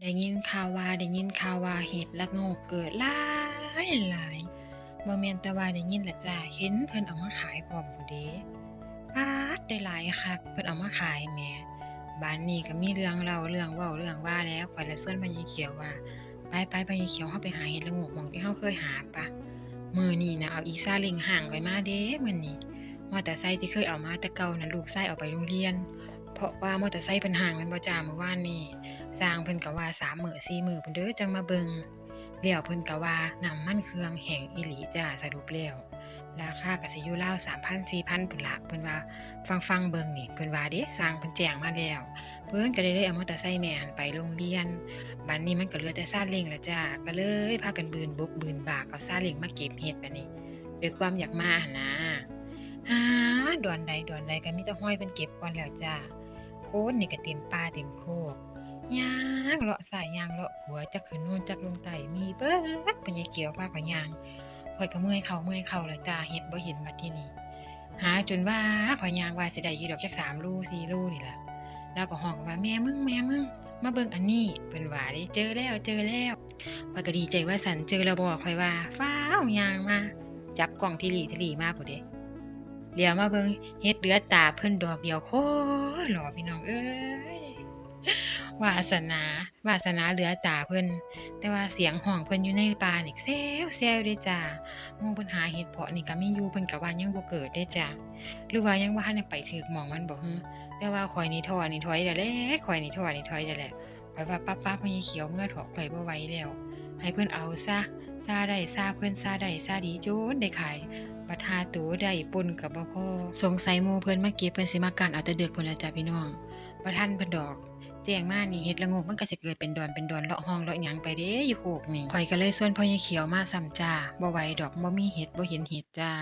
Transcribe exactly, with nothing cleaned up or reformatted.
ได้ยินข่าวว่า ได้ยินข่าวว่าเห็ดละโงกเกิดหลายหลาย บ่แม่นแต่ว่าได้ยินล่ะจ้า เห็นเพิ่นเอามาขายพร้อมพู้นเด้ ป๊าด ได้หลายคัก เพิ่นเอามาขายแหม บาดนี้ก็มีเรื่องเล่า เรื่องเว้า เรื่องว่าแล้ว ข้อยละชวนพ่อใหญ่เขียวว่า ไปๆ พ่อใหญ่เขียว เฮาไปหาเห็ดละโงกหม่องที่เฮาเคยหาปะ มื้อนี้นะเอาอีซาเล้งฮ้างข้อยมาเด้ มื้อนี้ มอเตอร์ไซค์ที่เคยเอามาแต่เก่านั้น ลูกชายเอาไปโรงเรียน เพราะว่ามอเตอร์ไซค์เพิ่นฮ้างแม่นบ่จ้า มื้อวานนี้ ช่างเพิ่นก็ว่าสามมื้อสี่มื้อพู้นเด้อจั่งมาเบิ่ง แล้วเพิ่นก็ว่าน้ำมันเครื่องแห้งอีหลีจ้า สรุปแล้ว ราคาก็สิอยู่ราวสามพันสี่พันพู้นละ เพิ่นว่าฟังๆ เบิ่งนี่ เพิ่นว่าเด้ ช่างเพิ่นแจ้งมาแล้ว เพิ่นก็ได้เลยเอามอเตอร์ไซค์แม่หั้นไปโรงเรียน บัดนี้มันก็เหลือแต่ซาเล้งละจ้า ก็เลยพากันบืนบกบืนบากเอาซาเล้งมาเก็บเห็ดบัดนี้ ด้วยความอยากมาหั้นนะ หาดอนใดดอนใดก็มีแต่ฮอยเพิ่นเก็บก่อนแล้วจ้า คนนี่ก็เต็มป่าเต็มโคก ย่างเลาะซ้ายย่างเลาะขวา จักขึ้นเนินจักลงใต้ มีเบิด พ่อใหญ่เขียวพาข้อยย่าง ข้อยก็เมื่อยเข่าเมื่อยเข่าแล้วจ้า เห็ดบ่เห็นบัดทีนี้ หาจนว่าข้อยย่างว่าสิได้อยู่ดอกจักสามโลสี่โลนี่ล่ะ ลาวก็ฮ้องว่า แม่มึง แม่มึง มาเบิ่งอันนี้ เพิ่นว่าเด้ เจอแล้ว เจอแล้ว ข้อยก็ดีใจว่าซั้น เจอแล้วบ่ ข้อยว่า ฟ้าวย่างมา จับกล้องทีหลีทีหลีมาพู้นเด้ เหลียวมาเบิ่ง เห็ดเหลือตาเพิ่นดอกเดียวโคหล่อ พี่น้องเอ้ย วาสนา วาสนาเหลือตาเพิ่น แต่ว่าเสียงฮ้องเพิ่นอยู่ในป่านี่แซวๆ เด้จ้า หมู่เพิ่นหาเห็ดเผาะนี่ก็มีอยู่ เพิ่นก็ว่ายังบ่เกิดเด้จ้า หรือว่ายังบ่ทันได้ไปถืกหม่องมันบ่หือ แต่ว่าข้อยนี่ท้อนี่ถอยแล้วแหละ ข้อยนี่ท้อนี่ถอยแล้วแหละ ข้อยว่า ปะๆ พ่อใหญ่เขียวเมือเถาะ ข้อยบ่ไหวแล้ว ให้เพิ่นเอาซะ ซาได้ซาเพิ่น ซาได้ซาดีจนได้ขาย บัดหาโตได้ป่นก็บ่พอ สงสัยหมู่เพิ่นมาเก็บ เพิ่นสิมากั้นเอาแต่ดึกพู้นล่ะจ้าพี่น้อง บ่ทันเพิ่นดอก แจ้งมานี่เห็ดละโงกมันก็สิเกิดเป็นดอนเป็นดอน เลาะฮ้องเลาะหยังไปเด้ อยู่โคกนี่ ข้อยก็เลยชวนพ่อใหญ่เขียวมาซ้ำจ้า บ่ไหวดอก บ่มีเห็ด บ่เห็นเห็ดจ้า